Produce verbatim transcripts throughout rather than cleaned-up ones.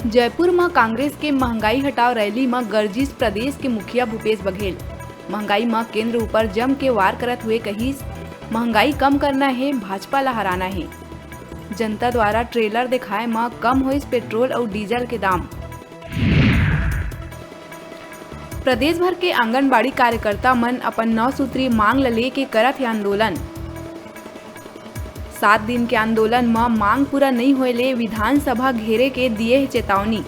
जयपुर म कांग्रेस के महंगाई हटाओ रैली म गरजिस प्रदेश के मुखिया भूपेश बघेल। महंगाई म केंद्र ऊपर जम के वार करत हुए कहिस, "महंगाई कम करना हे, भाजपा ला हराना हे।" जनता द्वारा ट्रेलर दिखाए म कम होइस पेट्रोल अउ डीजल के दाम। प्रदेश भर के आंगनबाड़ी कार्यकर्ता मन अपन नौ सूत्री मांग ल लेके करत हे आंदोलन। सात दिन के आंदोलन म मांग पूरा नइ होए ले विधानसभा घेरे के दिए हे चेतावनी।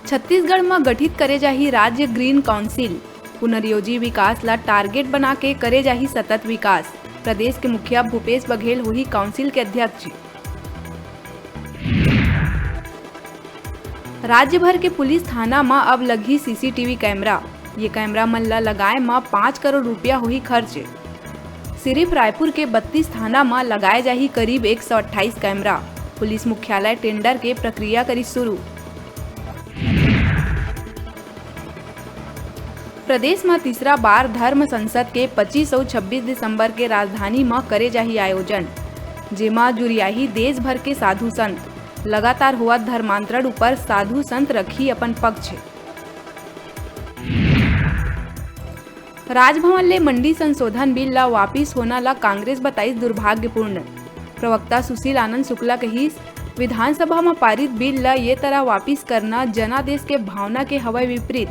छत्तीसगढ़ म गठित करे जाही राज्य ग्रीन काउंसिल, पुनर्योजी विकास ला टारगेट बना के करे जाही सतत विकास। प्रदेश के मुखिया भूपेश बघेल होही काउंसिल के अध्यक्ष। राज्य भर के पुलिस थाना म अब लगही सीसीटीवी कैमरा। ये कैमरा मन ल लगाए म पाँच करोड़ रुपया होही खर्च। सिरिफ रायपुर के बत्तीस थाना म लगाए जाही करीब एक सौ अट्ठाईस कैमरा। पुलिस मुख्यालय टेंडर के प्रक्रिया करी शुरू। प्रदेश म तीसरा बार धर्म संसद के पच्चीस अउ छब्बीस दिसंबर के राजधानी म करे जाही आयोजन, जेमा जुरियाही देश भर के साधु संत। लगातार होवत धर्मांतरण ऊपर साधु संत रखही अपन पक्ष। राजभवन ले मंडी संशोधन बिल ला वापिस होना ला कांग्रेस बताइस दुर्भाग्यपूर्ण। प्रवक्ता सुशील आनंद शुक्ला कहिस, विधानसभा म पारित बिल ला ये तरह वापिस करना जनादेश के भावना के हवय विपरीत।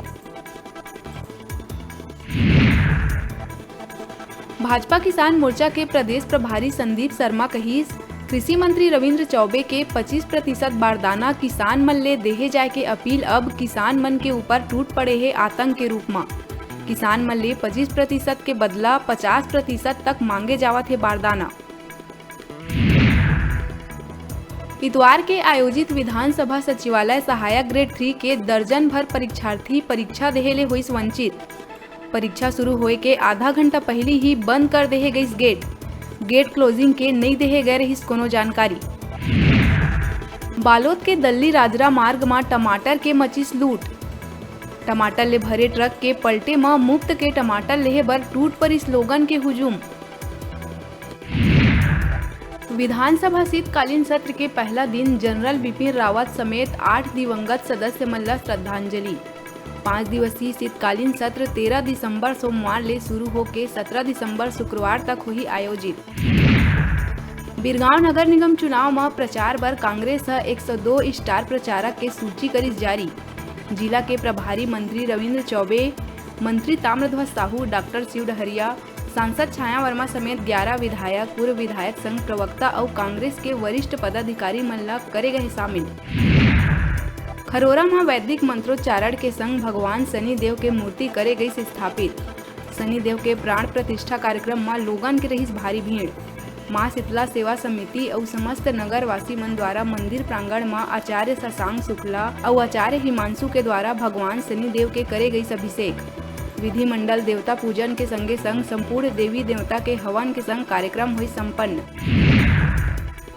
भाजपा किसान मोर्चा के प्रदेश प्रभारी संदीप शर्मा कहिस, कृषि मंत्री रविंद्र चौबे के पच्चीस प्रतिशत बारदाना किसान मन ले देहे जाय के अपील अब किसान मन के ऊपर टूट पड़े हे आतंक के रूप म। किसान मन ले पच्चीस प्रतिशत के बदला पचास प्रतिशत तक मांगे जावत हे बारदाना। इतवार के आयोजित विधानसभा सचिवालय सहायक ग्रेड थ्री के दर्जन भर परीक्षार्थी परीक्षा देहे ले होइस वंचित। परीक्षा शुरू होए के आधा घंटा पहिली ही बंद कर देहे गइस गेट। गेट क्लोजिंग के नइ देहे गए रहिस कोनो जानकारी। बालोद के दल्ली राजरा मार्ग म टमाटर के मचिस लूट। टमाटर ले भरे ट्रक के पलटे म मुफ्त के टमाटर लेहे बर टूट परिस लोगन के हुजूम। विधानसभा शीतकालीन सत्र के पहला दिन जनरल बिपिन रावत समेत आठ दिवंगत सदस्य मन ल श्रद्धांजलि। पाँच दिवसीय शीतकालीन सत्र तेरह दिसंबर सोमवार ले शुरू होके सत्रह दिसंबर शुक्रवार तक होही आयोजित। बिरगांव नगर निगम चुनाव म प्रचार बर कांग्रेस ह एक सौ दो स्टार प्रचारक के सूची करिस जारी। जिला के प्रभारी मंत्री रविंद्र चौबे, मंत्री ताम्रध्वज साहू, डॉक्टर शिव डहरिया, सांसद छाया वर्मा समेत ग्यारह विधायक, पूर्व विधायक संघ प्रवक्ता अउ कांग्रेस के वरिष्ठ पदाधिकारी मन ल करे गए शामिल। खरोरा म वैदिक मंत्रोच्चारण के संग भगवान शनि देव के मूर्ति करे गइस स्थापित। शनि देव के प्राण प्रतिष्ठा कार्यक्रम म लोगन के रहिस भारी भीड़। मां शीतला सेवा समिति अउ समस्त नगरवासी मन द्वारा मंदिर प्रांगण म आचार्य शशांक शुक्ला अउ आचार्य हिमांशु के द्वारा भगवान शनि देव के करे गइस अभिषेक। विधि मंडल देवता पूजन के संगे संग संपूर्ण देवी देवता के हवन के संग कार्यक्रम होइस संपन्न।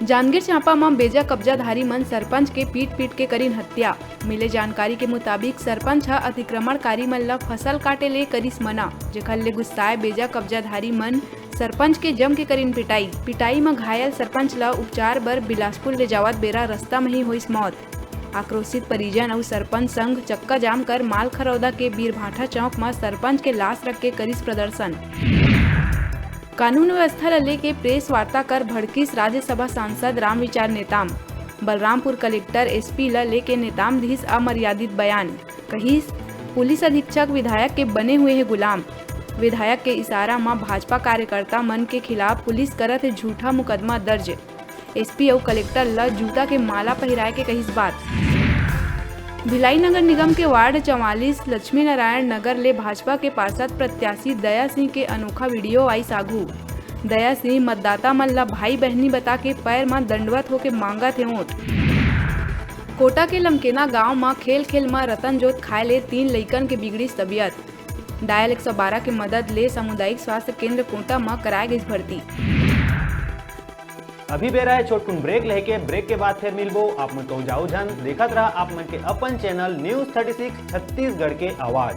जांजगीर चांपा म बेजा कब्जाधारी मन सरपंच के पीट पीट के करिन हत्या। मिले जानकारी के मुताबिक सरपंच ह अतिक्रमणकारी मन ल फसल काटे ले करिस मना, जेखर ले गुस्साए बेजा कब्जाधारी मन सरपंच के जम के करिन पिटाई। पिटाई म घायल सरपंच ल उपचार बर बिलासपुर ले जावत बेरा रस्ता म ही होइस मौत। आक्रोशित परिजन अउ सरपंच संघ चक्का जाम कर मालखरौदा के बीरभाठा चौक म सरपंच के लाश रख के करिस प्रदर्शन। कानून व्यवस्था ल लेके प्रेस वार्ता कर भड़किस राज्यसभा सांसद रामविचार नेताम। बलरामपुर कलेक्टर एसपी ल लेके नेताम दिस अमर्यादित बयान। कहिस, पुलिस अधीक्षक विधायक के बने हुए हे गुलाम। विधायक के इशारा म भाजपा कार्यकर्ता मन के खिलाफ पुलिस करत हे झूठा मुकदमा दर्ज। एसपी अउ कलेक्टर ल जूता के माला पहिराए के कहिस बात। भिलाई नगर निगम के वार्ड चवालीस लक्ष्मी नारायण नगर ले भाजपा के पार्षद प्रत्याशी दया सिंह के अनोखा वीडियो आइस आघू। दया सिंह मतदाता मन ल भाई बहनी बता के पैर म दंडवत होके मांगत हे वोट। कोटा के लमकेना गांव म खेल खेल म रतन जोत खाए ले तीन लइकन के बिगड़िस तबियत। डायल एक सौ बारह के मदद ले सामुदायिक स्वास्थ्य केंद्र कोटा म कराए गइस भर्ती। अभी बेरा है छोटकुन ब्रेक लेके, ब्रेक के बाद फिर मिलबो। आप मन कहूँ जाओ झन, देखत रहा आप मन के अपन channel news thirty six Chhattisgarh के आवाज़।